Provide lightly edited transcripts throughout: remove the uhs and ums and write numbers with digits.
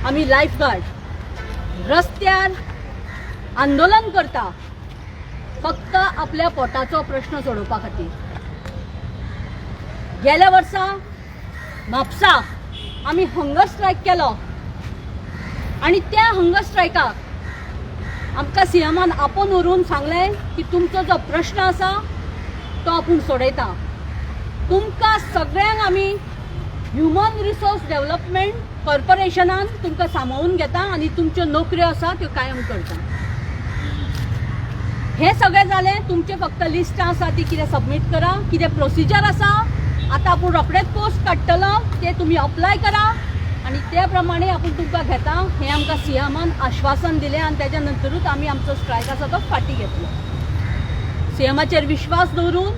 आमी life guard रस्त्यार आंदोलन करता फक्त आपल्या पोटाचो प्रश्न सोडोवपा खातीर. गेल्या वर्सा म्हापसा आमी हंगर स्ट्रायक केलो आनी त्या हंगर स्ट्रायकाक आमकां सीएमान आपोवन व्हरून सांगलें की तुमचो जो प्रश्न आसा तो आपूण सोडयता. तुमकां सगळ्यांक आमी ह्युमन रिसोर्स डेव्हलपमेंट कॉर्पोरेशनान तुमकां सामावून घेता आनी तुमच्यो नोकऱ्यो आसा त्यो कायम करता. हें सगळें जालें, तुमचें फक्त लिस्टां आसा ती कितें सबमीट करा, कितें प्रोसिजर आसा, आतां आपूण रोखडेच पोस्ट काडटलो, ते तुमी अप्लाय करा आनी ते प्रमाणे आपूण तुमकां घेता, हें आमकां सीएमान आश्वासन दिलें आनी तेज्या नंतरूच आमी आमचो स्ट्रायक आसा तो फाटीं घेतलो. सीएमाचेर विश्वास दवरून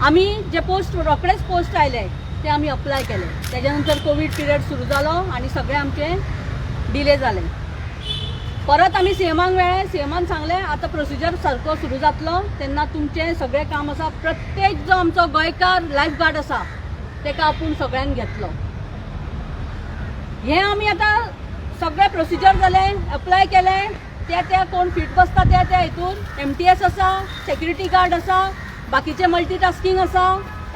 आमी जे पोस्ट रोखडेच पोस्ट आयले ते आमी अप्लाय केले. तेज्या नंतर कोवीड पिरियड सुरू जालो आनी सगळें आमचें डिले जालें. परत आमी सीएमाक मेळ्ळे. सीएमान सांगलें, आतां प्रोसिजर सारको सुरू जातलो तेन्ना तुमचें सगळें काम आसा, प्रत्येक जो आमचो गोंयकार लायफ गार्ड आसा तेका आपूण सगळ्यांक घेतलो. हें आमी आतां सगळें प्रोसिजर जालें, अप्लाय केलें, त्या त्या कोण फिट बसता त्या त्या हितून एमटीएस आसा, सेक्युरिटी गार्ड आसा, बाकीचे मल्टीटास्कींग आसा,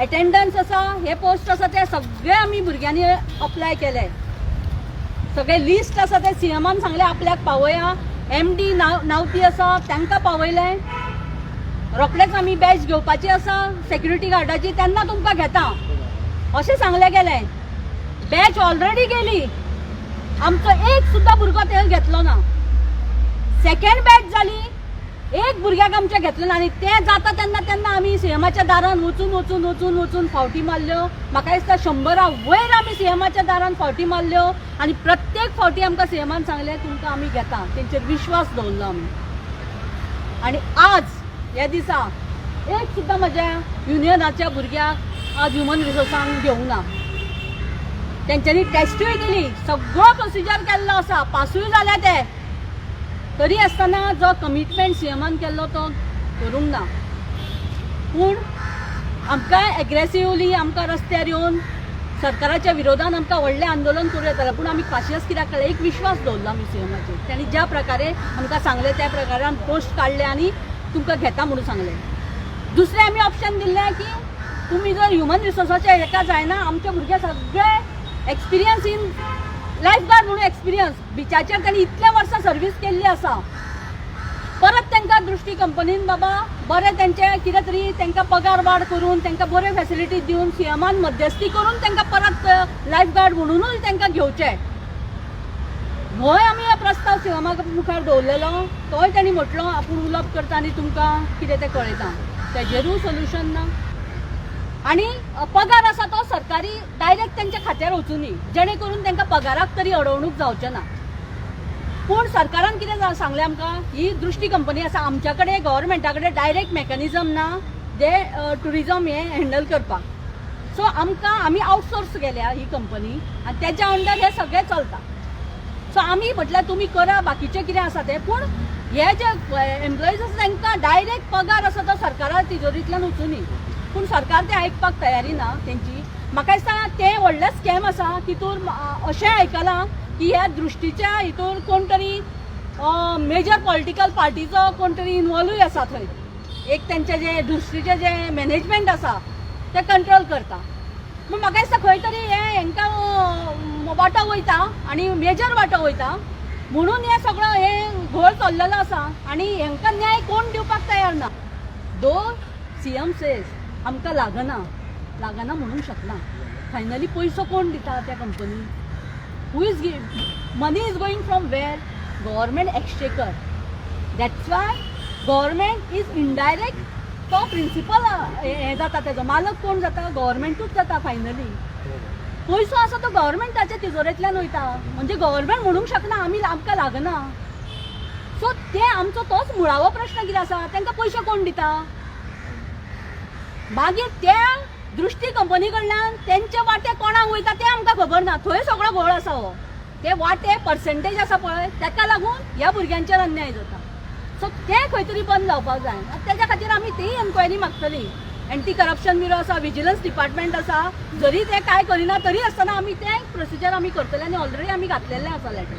एटेंडन्स आसा, हे पोस्ट आसा ते सगळे आमी भुरग्यांनी अप्लाय केले. सगळे लिस्ट आसा ते सीएमान सांगलें आपल्याक पावया. एमडी नाव नावती आसा तांकां पावयलें. रोखडेच आमी बॅच घेवपाची आसा सेक्युरिटी गार्डाची, तेन्ना तुमकां घेता अशें सांगलें गेलें. बॅच ऑलरेडी गेली, आमचो एक सुद्दां भुरगो ते घेतलो ना. सेकंड बॅच जाली, एक भुरग्याक आमच्या घेतलें ना. आनी तें जाता तेन्ना तेन्ना आमी सीएमाच्या दारान वचून वचून वचून वचून फावटी मारल्यो. म्हाका दिसता 100 वयर आमी सीएमाच्या दारान फावटी मारल्यो आनी प्रत्येक फावटी आमकां सीएमान सांगलें, तुमकां आमी घेता. तेंचेर विश्वास दवरलो आमी आनी आज ह्या दिसा एक सुद्दां म्हज्या युनियनाच्या भुरग्याक आज ह्युमन रिसोर्सान घेवंक ना. तेंच्यांनी टेस्टूय दिली, सगळो प्रोसिजर केल्लो आसा, पासूय जाल्या ते, तरी आसतना जो कमिटमेंट सीएमान केल्लो तो करूंक ना. पूण आमकां एग्रेसिवली आमकां रस्त्यार येवन सरकाराच्या विरोधान आमकां व्हडलें आंदोलन करूं येतालें, पूण आमी काशियस कित्याक काडलें? एक विश्वास दवरलो आमी सीएमाचेर. तांणी ज्या प्रकारे आमकां सांगलें त्या प्रकारे आमी पोस्ट काडले आनी तुमकां घेता म्हणून सांगलें. दुसरें आमी ऑप्शन दिल्लें की तुमी जर ह्युमन रिसोर्साच्या हेका जायना, आमचे भुरगे सगळे एक्सपिरियन्स इन लायफ गार्ड म्हणून एक्सपिरियन्स, बिचाचेर तांणी इतल्या वर्सां सर्वीस केल्ली आसा, परत तांकां दृश्टी कंपनीन बाबा बरें तेंचे कितें तरी तांकां पगार वाड करून, तांकां बऱ्यो फॅसिलिटीज दिवन, सीएमान मध्यस्थी करून तांकां परत लायफ गार्ड म्हणूनूय तांकां घेवचें. होय आमी हो प्रस्ताव सीएमा मुखार दवरलेलो. तोय तांणी म्हटलो आपूण उलोवप करता आनी तुमकां कितें तें कळयता. तेजेरूय सोल्युशन ना. आनी पगार आसा तो सरकारी डायरेक्ट तेंच्या खात्यार वचुनी, जेणे करून तांकां पगाराक तरी अडवणूक जावचें ना. पूण सरकारान कितें सांगलें आमकां, ही दृश्टी कंपनी आसा, आमच्या कडेन गव्हर्मेंटा कडेन डायरेक्ट मेकॅनिजम ना जे ट्युरिजम हें हँडल करपाक. सो आमकां आमी आउटसोर्स केल्या ही कंपनी आनी तेच्या अंडर हें सगळें चलता. सो आमी म्हटल्यार तुमी करा बाकीचें कितें आसा तें, पूण हे जे एम्प्लॉईज आसा तांकां डायरेक्ट पगार आसा तो सरकारा तिजोरींतल्यान वचुनी. पूण सरकार तें आयकपाक तयारी ना तेंची. म्हाका दिसता तें व्हडलें स्कॅम आसा. तितूर अशें आयकलां की ह्या दृश्टीच्या हितूर कोण तरी मेजर पॉलिटिकल पार्टीचो कोण तरी इनवॉल्वूय आसा थंय. एक तेंचें जे दृश्टीचें जे मॅनेजमेंट आसा तें कंट्रोल करता. पूण म्हाका दिसता खंय तरी हें हेंकां वांटो वयता आनी मेजर वांटो वयता म्हणून हें सगळो हें घोळ चल्लेलो आसा आनी हेंकां न्याय कोण दिवपाक तयार ना. दो सीएम सेज आमकां लागना, लागना म्हणूंक शकना. फायनली पयसो कोण दिता त्या कंपनीक? Who is money is going from where? Government exchequer. That's why government is indirect तो प्रिंसिपल हें जाता, तेजो मालक कोण जाता? गव्हर्मेंटूच जाता. फायनली पयसो आसा तो गव्हर्मेंटाच्या तिजोरेंतल्यान वयता. म्हणजे गव्हर्मेंट म्हणूंक शकना आमी आमकां लागना. सो ते आमचो तोच मुळावो प्रश्न कितें आसा, तांकां पयशे कोण दिता? मागीर त्या दृश्टी कंपनी कडल्यान तेंचे वांटे कोणाक वयता तें आमकां खबर ना. थंय सगळो घोळ आसा हो. ते वांटे पर्सेंटेज आसा पळय, तेका लागून ह्या भुरग्यांचेर अन्याय जाता. सो तें खंय तरी बंद जावपाक जाय आनी तेज्या खातीर आमी ती एन्क्वायरी मागतली. एंटी करप्शन ब्युरो आसा, विजिलन्स डिपार्टमेंट आसा. जरी ते काय करिना तरी आसतना आमी ते प्रोसिजर आमी करतले आनी ऑलरेडी आमी घातलेले आसा लेटर.